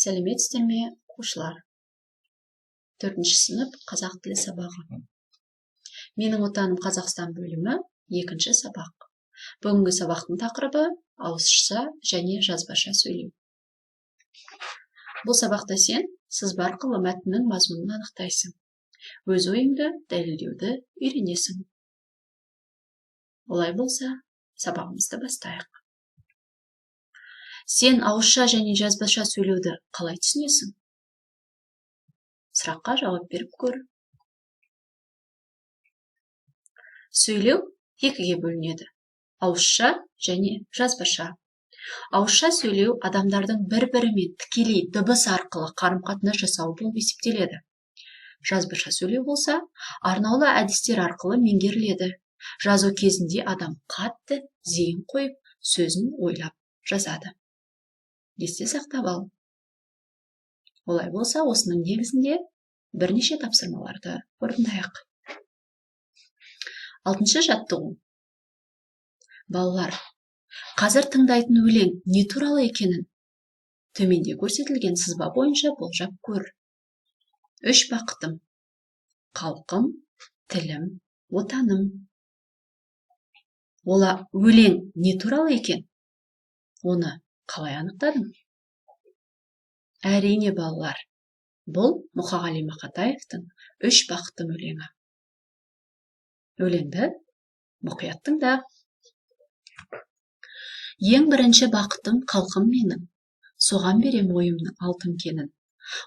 Сәлеметсіздер ме, оқушылар? 4-ші сынып қазақ тілі сабағы. Менің отаным Қазақстан бөлімі, 2-ші сабақ. Бүгінгі сабақтың тақырыбы ауызша және жазбаша сөйлеу. Бұл сабақта сен сызба арқылы мәтіннің мазмұнын анықтайсың. Өз ойыңды дәлелдеуді үйренесің. Олай болса, сабағымызды бастайық. Сен ауызша және жазбаша сөйлеуді қалай түсінесің? Сұраққа жауап беріп көр. Сөйлеу екіге бөлінеді. Ауызша және жазбаша. Ауызша сөйлеу адамдардың бір-бірімен тікелей дыбыс арқылы қарым-қатынас жасауы болып есептеледі. Жазбаша сөйлеу болса, арнаулы әдістер арқылы меңгеріледі. Жазу кезінде адам қатты зейін қойып, сөзін ойлап жазады. Есте сақтап ал. Олай болса, осының негізінде бірнеше тапсырмаларды орындайық. 6-шы жаттығу. Балалар, қазір тыңдайтын өлең не туралы екенін төменде көрсетілген сызба бойынша болжап көр. 3 бақытым. Халқым, тілім, отаным. Ола өлең не туралы екен? Оны қалай анықтадың? Әрине, балалар, бұл Мұқағали Мақатаевтың 3 бақытым өлеңі. Өлеңді мұқият тыңда. Ең бірінші бақытым халқым менің, соған берем ойымның алтын кенін.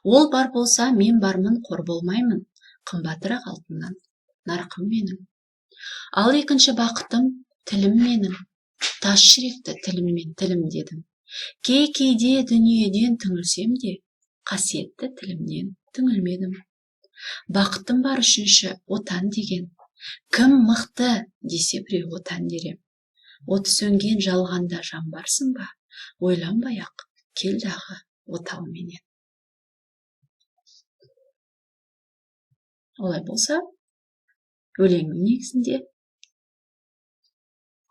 Ол бар болса, мен бармын, қор болмаймын, қымбатырақ алтыннан нарқым менің. Ал екінші бақытым тілім менің, тас жүректі тіліммен тілім дедім. Кей-кейде дүниеден түңілсем де, қасиетті тілімнен түңілмедім. Бақытым бар үшінші отан деген, кім мықты десе біреу отан дерем. Оты сөнген жалғанда жан барсың ба, ойланбай-ақ кел дағы отау менен. Олай болса, өлеңнің негізінде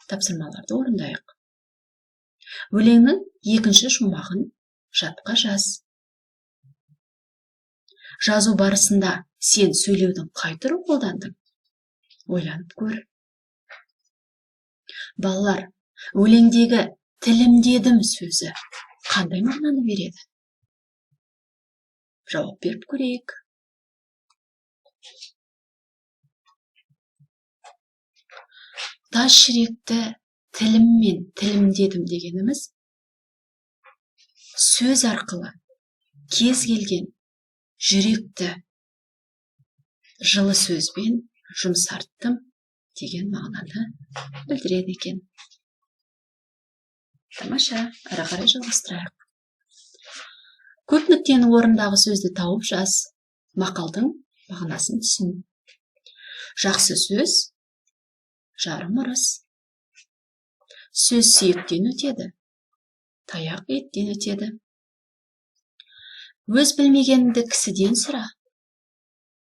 тапсырмаларды орындайық. Өлеңнің екінші шумағын жатқа жаз. Жазу барысында сен сөйлеудің қай түрін қолдандың? Ойланып көр. Балалар, өлеңдегі тілімдедім сөзі қандай мағынаны береді? Жауап беріп көрейік. Тас жүректі тіліммен тілімдедім дегеніміз сөз арқылы кез келген жүректі жылы сөзбен жұмсарттым деген мағынаны білдіреді екен. Тамаша, әрі қарай жалғастырайық. Көп нүктенің орнындағы сөзді тауып жаз. Мақалдың мағынасын түсін. Жақсы сөз жарым ырыс. Сөз сүйектен өтеді, таяқ еттен өтеді. Өз білмегеніңді кісіден сұра,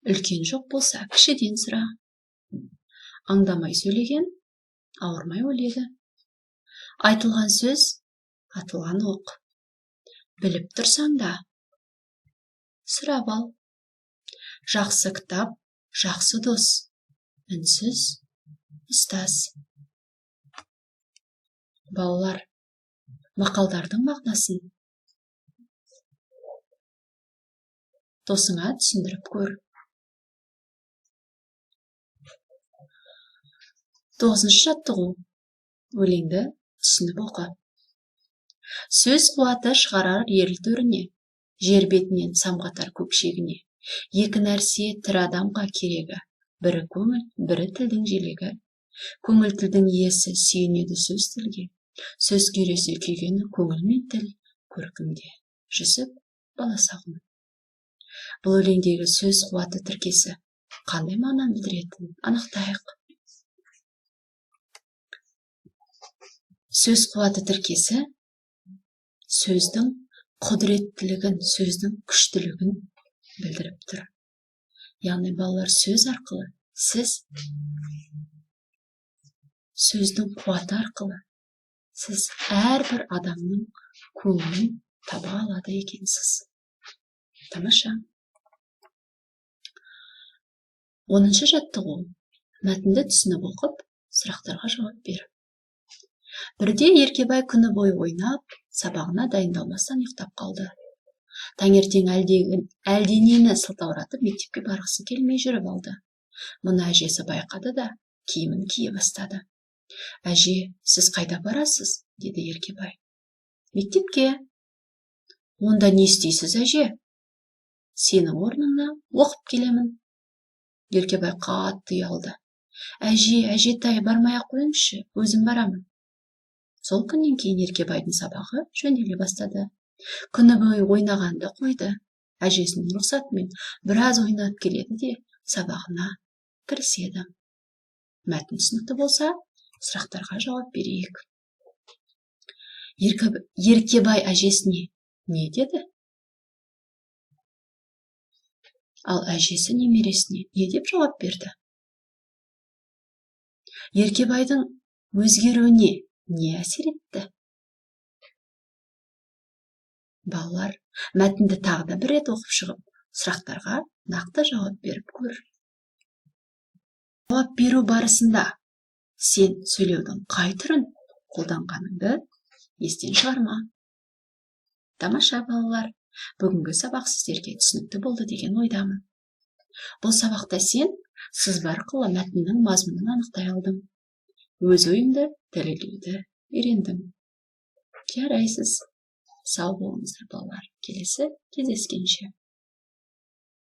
үлкен жоқ болса кішіден сұра. Аңдамай сөйлеген ауырмай өледі. Айтылған сөз атылған оқ. Біліп тұрсаң да сұрап ал. Жақсы кітап, жақсы дос, үнсіз ұстаз. Балалар, мақалдардың мағынасын досыңа түсіндіріп көр. 9-шы жаттығу. Өлеңді түсініп оқы. Сөз қуаты шығарар ел төріне, жер бетінен самғатар көкшегіне. Екі нәрсе тірі адамға керегі, бірі көңіл, бірі тілдің желегі. Көңіл тілдің иесі сүйенеді сөз тілге. Сөз күйресе күйгені көңіл мен тіл көркімде. Жүсіп Баласағұн. Бұл өлеңдегі сөз қуаты тіркесі қандай мағынаны білдіретінін анықтайық. Сөз қуаты тіркесі сөздің құдіреттілігін, сөздің күштілігін білдіріп тұр. Яғни балалар, сөз арқылы сіз сөздің қуаты арқылы сіз әрбір адамның көңілін таба алады екенсіз. Тамаша. 10-шы жаттығу. Мәтінді түсініп оқып, сұрақтарға жауап бер. Бірде Еркебай күні бойы ойнап, сабағына дайындалмастан ұйықтап қалды. Таңертең әлденені сылтауратып мектепке барғысы келмей жүріп алды. Мұны әжесі байқады да, киімін кие бастады. Әже, сіз қайда барасыз? Деді Еркебай. Мектепке. Онда не істейсіз, әже? Сенің орныңа оқып келемін. Еркебай қатты ұялды. Әже, әжетай, бармай-ақ қойыңызшы, өзім барамын. Сол күннен кейін Еркебайдың сабағы жөнделе бастады. Күні бойы ойнағанды қойды. Әжесінің рұқсатымен біраз ойнап келеді де сабағына кіріседі. Мәтін түсінікті болса, сұрақтарға жауап берейік. Еркебай әжесіне не деді? Ал әжесі немересіне не деп жауап берді? Еркебайдың өзгеруіне не әсер етті? Балалар, мәтінді тағы да бір рет оқып шығып, сұрақтарға нақты жауап беріп көр. Жауап беру барысында сен сөйлеудің қай түрін қолданғаныңды естен шығарма. Тамаша, балалар, бүгінгі сабақ сіздерге түсінікті болды деген ойдамын. Бұл сабақта сен сызба арқылы мәтіннің мазмұнын анықтай алдың. Өз ойыңды дәлелдеуді үйрендің. Жарайсыз. Сау болыңыздар, балалар. Келесі кездескенше.